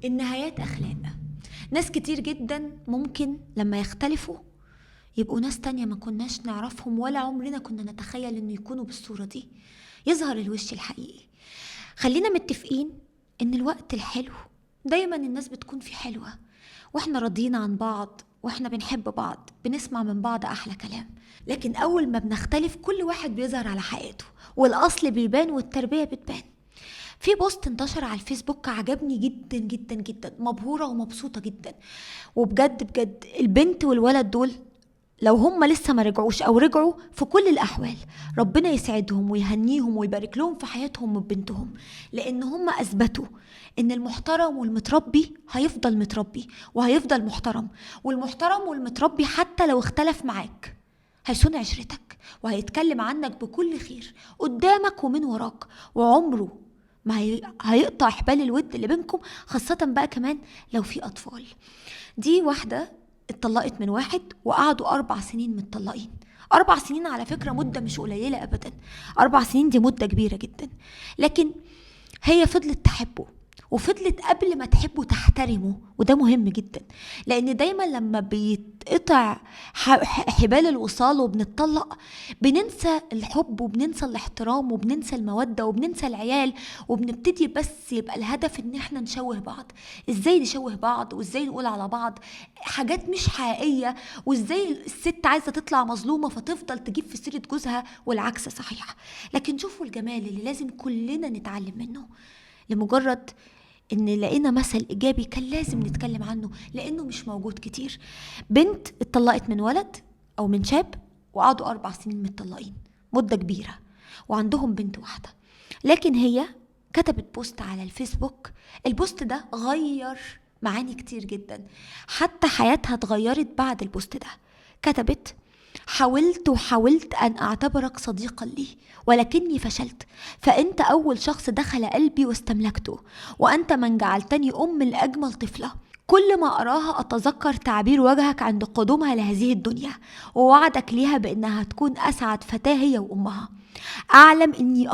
النهايات اخلاق. ناس كتير جدا ممكن لما يختلفوا يبقوا ناس تانية ما كناش نعرفهم ولا عمرنا كنا نتخيل انه يكونوا بالصورة دي. يظهر الوش الحقيقي. خلينا متفقين ان الوقت الحلو دايما الناس بتكون فيه حلوة، واحنا راضيين عن بعض واحنا بنحب بعض، بنسمع من بعض احلى كلام. لكن اول ما بنختلف كل واحد بيظهر على حقيقته، والاصل بيبان والتربية بتبان. في post انتشر على الفيسبوك عجبني جدا جدا جدا، مبهورة ومبسوطة جدا. وبجد بجد البنت والولد دول لو هم لسه ما رجعوش او رجعوا، في كل الاحوال ربنا يسعدهم ويهنيهم ويبارك لهم في حياتهم وبنتهم، لان هم اثبتوا ان المحترم والمتربي هيفضل متربي وهيفضل محترم، والمحترم والمتربي حتى لو اختلف معاك هيصون عشرتك وهيتكلم عنك بكل خير قدامك ومن وراك، وعمره ما هيقطع حبال الود اللي بينكم، خاصة بقى كمان لو في أطفال. دي واحدة اتطلقت من واحد وقعدوا 4 سنين متطلقين. 4 سنين على فكرة مدة مش قليلة أبدا، 4 سنين دي مدة كبيرة جدا. لكن هي فضلت تحبه، وفضلت قبل ما تحبه تحترمه، وده مهم جدا، لأن دايما لما بيتقطع حبال الوصال وبنتطلق بننسى الحب وبننسى الاحترام وبننسى المودة وبننسى العيال، وبنبتدي بس يبقى الهدف ان احنا نشوه بعض. ازاي نشوه بعض، وازاي نقول على بعض حاجات مش حقيقية، وازاي الست عايزة تطلع مظلومة فتفضل تجيب في سيرة جوزها، والعكس صحيح. لكن شوفوا الجمال اللي لازم كلنا نتعلم منه، لمجرد ان لقينا مثل ايجابي كان لازم نتكلم عنه لانه مش موجود كتير. بنت اتطلقت من ولد او من شاب وقعدوا 4 سنين متطلقين، مدة كبيرة، وعندهم بنت واحدة. لكن هي كتبت post على الفيسبوك، ال post ده غير معاني كتير جدا، حتى حياتها اتغيرت بعد ال post ده. كتبت: حاولت وحاولت أن أعتبرك صديقا لي ولكني فشلت، فأنت أول شخص دخل قلبي واستملكته، وأنت من جعلتني أم لأجمل طفلة. كل ما أراها أتذكر تعبير وجهك عند قدومها لهذه الدنيا، ووعدك ليها بأنها تكون أسعد فتاة هي وأمها. أعلم أني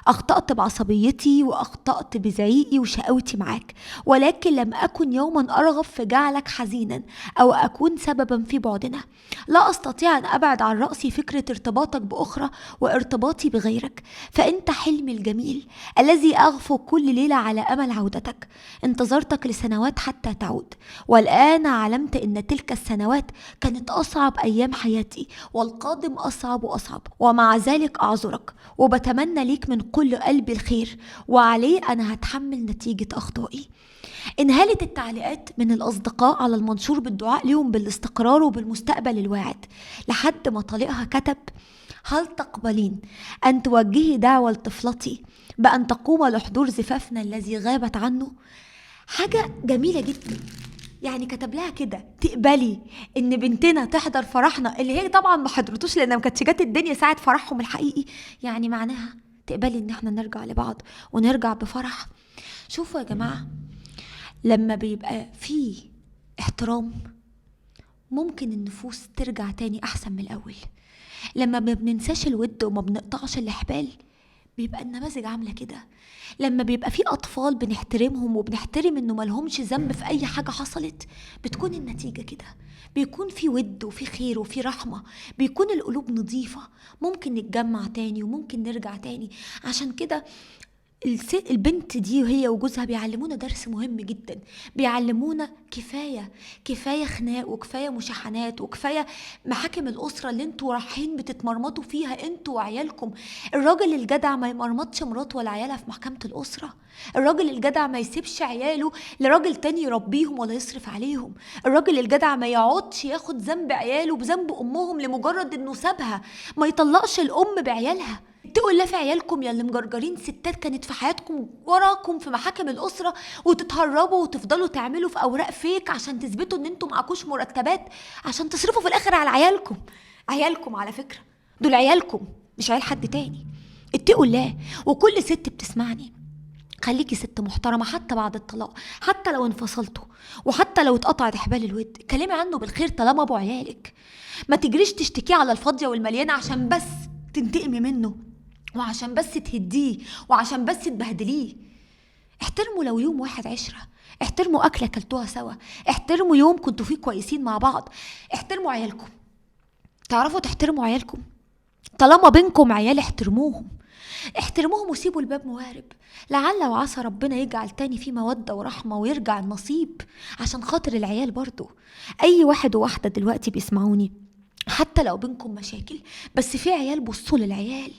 أخطأت بعصبيتي وأخطأت بزعيقي وشقاوتي معاك، ولكن لم أكن يوما أرغب في جعلك حزينا أو أكون سببا في بعدنا. لا أستطيع أن أبعد عن رأسي فكرة ارتباطك بأخرى وارتباطي بغيرك، فأنت حلمي الجميل الذي أغفو كل ليلة على أمل عودتك. انتظرتك لسنوات حتى تعود، والآن علمت أن تلك السنوات كانت أصعب أيام حياتي، والقادم أصعب وأصعب، ومع ذلك أعذرك وبتمنى ليك من كل قلبي الخير، وعليه أنا هتحمل نتيجة أخطائي. انهالت التعليقات من الأصدقاء على المنشور بالدعاء لهم بالاستقرار وبالمستقبل الواعد، لحد ما طليقها كتب: هل تقبلين أن توجهي دعوة لطفلتي بأن تقوم لحضور زفافنا الذي غابت عنه؟ حاجة جميلة جدا. يعني كتب لها كده: تقبلي ان بنتنا تحضر فرحنا، اللي هي طبعا ما حضرتوش لان ما كانتش جت الدنيا ساعة فرحهم الحقيقي. يعني معناها تقبلي ان احنا نرجع لبعض ونرجع بفرح. شوفوا يا جماعة، لما بيبقى فيه احترام ممكن النفوس ترجع تاني احسن من الاول. لما ما بننساش الود وما بنقطعش الحبال بيبقى النماذج عاملة كده. لما بيبقى في أطفال بنحترمهم وبنحترم إنه مالهمش ذنب في أي حاجة حصلت، بتكون النتيجة كده، بيكون في ود وفي خير وفي رحمة، بيكون القلوب نظيفة، ممكن نتجمع تاني وممكن نرجع تاني. عشان كده البنت دي وهي وجوزها بيعلمونا درس مهم جدا، بيعلمونا كفاية كفاية خناق وكفاية مشاحنات وكفاية محاكم الأسرة اللي انتوا رايحين بتتمرمطوا فيها انتوا وعيالكم. الراجل الجدع ما يمرمطش مراته ولا عيالها في محكمة الأسرة، الراجل الجدع ما يسيبش عياله لراجل تاني يربيهم ولا يصرف عليهم، الراجل الجدع ما يقعدش ياخد ذنب عياله بذنب أمهم لمجرد انه سابها، ما يطلقش الأم بعيالها. اتقوا الله في عيالكم يا اللي مجرجرين ستات كانت في حياتكم وراكم في محاكم الأسرة، وتتهربوا وتفضلوا تعملوا في أوراق فيك عشان تثبتوا ان انتوا معكوش مرتبات عشان تصرفوا في الآخر على عيالكم. عيالكم على فكرة دول عيالكم مش عيال حد تاني. اتقوا الله. وكل ست بتسمعني خليكي ست محترمة حتى بعد الطلاق، حتى لو انفصلتوا وحتى لو اتقطعت حبال الود، كلمي عنه بالخير طالما ابو عيالك. ما تجريش تشتكيه على الفاضية والمليانة عشان بس تنتقمي منه وعشان بس تهديه وعشان بس تبهدليه. احترموا لو يوم واحد عشرة، احترموا أكلة كلتوها سوا، احترموا يوم كنتوا فيه كويسين مع بعض، احترموا عيالكم. تعرفوا تحترموا عيالكم؟ طالما بينكم عيال احترموهم، احترموهم وسيبوا الباب موارب، لعل وعسى ربنا يجعل تاني في مودة ورحمة ويرجع النصيب عشان خاطر العيال. برضو أي واحد وواحدة دلوقتي بيسمعوني، حتى لو بينكم مشاكل بس في عيال، بصوا للعيال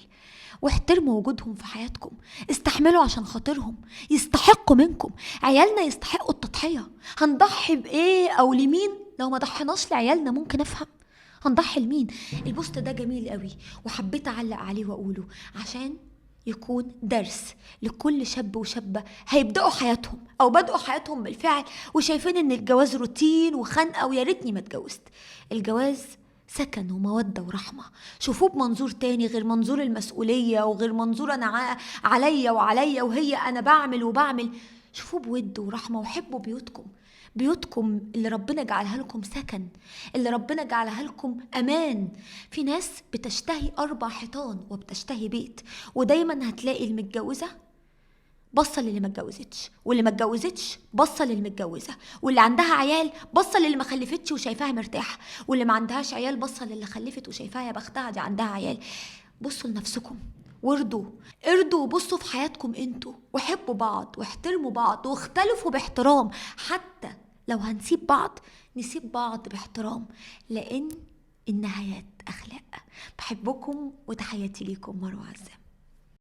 واحترموا وجودهم في حياتكم، استحملوا عشان خاطرهم، يستحقوا منكم. عيالنا يستحقوا التضحية. هنضحي بإيه أو لمين لو ما ضحيناش لعيالنا؟ ممكن أفهم هنضحي لمين؟ البوست ده جميل قوي وحبيت أعلق عليه وأقوله عشان يكون درس لكل شاب وشابة هيبدأوا حياتهم أو بدأوا حياتهم بالفعل وشايفين إن الجواز روتين وخنقة ويا ريتني ما اتجوزت. الجواز سكن ومودة ورحمة، شوفوه بمنظور تاني غير منظور المسؤولية وغير منظور أنا عليا وعليا وهي أنا بعمل وبعمل. شوفوه بود ورحمة وحبوا بيوتكم، بيوتكم اللي ربنا جعلها لكم سكن، اللي ربنا جعلها لكم أمان. في ناس بتشتهي 4 حيطان وبتشتهي بيت، ودايما هتلاقي المتجوزة بصة للي ما اتجوزتش، واللي ما اتجوزتش بصة للمتجوزة، واللي عندها عيال بصة للي ما خلفتش وشايفاها مرتاحة، واللي ما عندهاش عيال بصة للي خلفت وشايفاها يا بختها دي عندها عيال. بصوا لنفسكم وارضوا، ارضوا وبصوا في حياتكم انتوا، وحبوا بعض واحترموا بعض واختلفوا باحترام. حتى لو هنسيب بعض نسيب بعض باحترام، لان النهايات اخلاق. بحبكم وتحياتي ليكم، مروة عزام.